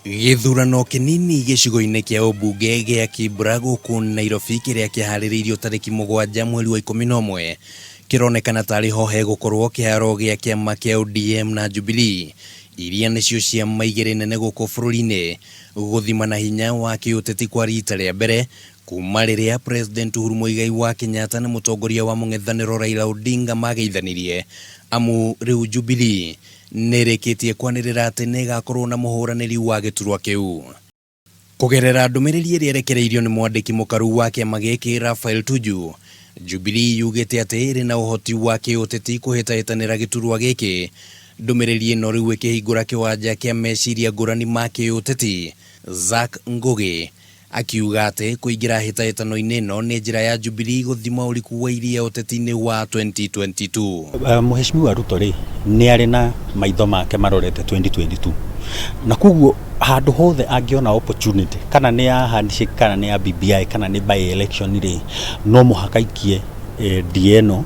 Gĩthurano kĩnini gĩcigo-inĩ kĩa ũmbunge gĩa Kibra gũkũ Nairobi kĩrĩa kĩharĩrĩirio tarĩki 7 mweri wa 11 kĩronekana tarĩ ho hegũkorwo kĩharo gĩa kĩama kĩa ODM na Jubilee iria nĩcio ciama igĩrĩ nene gũkũ bũrũri-inĩ gũthimana hinya wa kĩũteti kwa rita rĩa mbere kuma rĩrĩa President Uhuru Muigai wa Kenyatta na mũtongoria wa mũng'ethanĩro Raila Odinga mageithanirie amu rĩu Jubilee nĩrĩkĩtie kwanĩrĩra atĩ nĩĩgakorwo na mũhũranĩri wa gĩturwa kĩu. Kũgerera ndũmĩrĩri ĩrĩa ĩrekereirio nĩ mwandĩki mũkaru wa kĩama gĩkĩ Raphael Tuju, Jubilee yugĩte atĩ ĩrĩ na ũhoti wa kĩũteti kũhĩtahĩtanĩra gĩturwa gĩkĩ. Ndũmĩrĩri ĩno rĩu ĩkĩhingũra kĩwanja kĩa meciria ngũrani ma kĩũteti, Zack Ngũgĩ Akiuga atĩ kũingĩra hĩtahĩtano-inĩ ĩno nĩ njĩra ya Jubilee gũthima ũriku wa iria ũteti-inĩ wa 2022. Mheshimiwa Ruto rĩ, nĩ arĩ na maitho make marorete 2022 na koguo handũ hothe angĩona opportunity kana nĩ ya handshake kana nĩ ya BBI kana nĩ by election rĩ, no mũhaka aikie ndia ĩno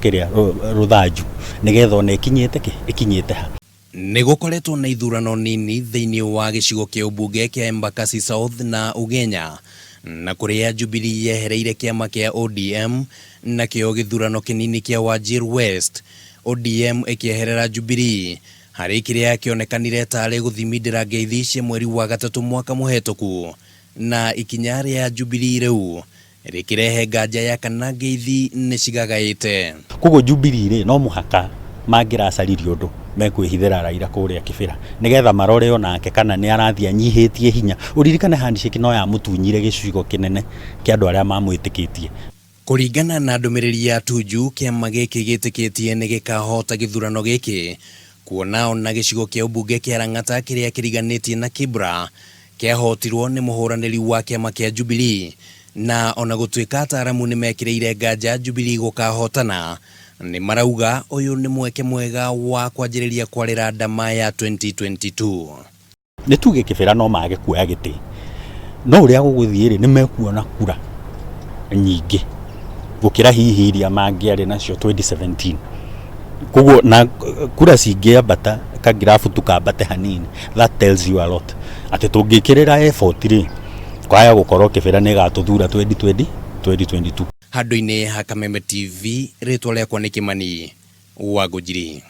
kĩrĩa rũthanju nĩgetha one ĩkinyĩte kĩ, ĩkinyĩte ha. Nĩ gũkoretwo na ithurano nini thĩinĩ wa gĩcigo kĩa ũmbunge kĩa Embakasi South na Ugenya, na kũrĩa Jubilee yehereire kĩama kĩa ODM, nakĩo gĩthurano kĩnini kĩa Wajir West, ODM ĩkĩeherera Jubilee harĩ kĩrĩa kĩonekanire tarĩ gũthimindĩra ngeithi cia mweri wa gatatũ mwaka mũhetũku, na ikinya rĩa Jubilee rĩu Rĩkĩrehe nganja ya kana ngeithi nĩcigagaĩte. Koguo Jubilee rĩ, no mũhaka mangĩracaririe ũndũ mekwĩhithĩra Raila kũrĩa Kĩbĩra nĩgetha marore onake kana nĩ arathiĩ anyihĩtie hinya. Ũririkane handshake no yamũtunyire gĩcigo kĩnene kĩa andũ arĩa mamwĩtĩkĩtie. Kũringana na ndũmĩrĩri ya Tuju, kĩama gĩkĩ gĩtĩkĩtie nĩgĩkahota gĩthurano gĩkĩ kuona ona gĩcigo kĩa ũmbunge kĩa Lang'ata kĩrĩa kĩriganĩtie na Kibra Kĩahotirwo nĩ mũhũranĩri wa kĩama kĩa Jubilee, na ona gũtuĩka ataaramu nĩmekĩrĩire nganja Jubilee gũkahotana, nĩmarauga ũyũ nĩ mweke mwega wa kwanjĩrĩria kwarĩra ndama ya 2022. Nĩ tuge Kĩbĩra no mage kuoya gĩtĩ, no ũrĩa gũgũthiĩ rĩ, nĩ mekuona kura nyingĩ gũkĩra hihi iria mangĩarĩ nacio 2017. Koguo na kura cingĩambata kangirabu tukambate hanini, that tells you a lot atĩ tũngĩkĩrĩra effort rĩ, kwaya gũkorwo Kĩbĩra nĩ ĩgatũthura 2020, 2022. Handũ-inĩ ha Kameme TV, rĩtwa rĩakwa nĩ Kĩmani wa Ngũnjiri.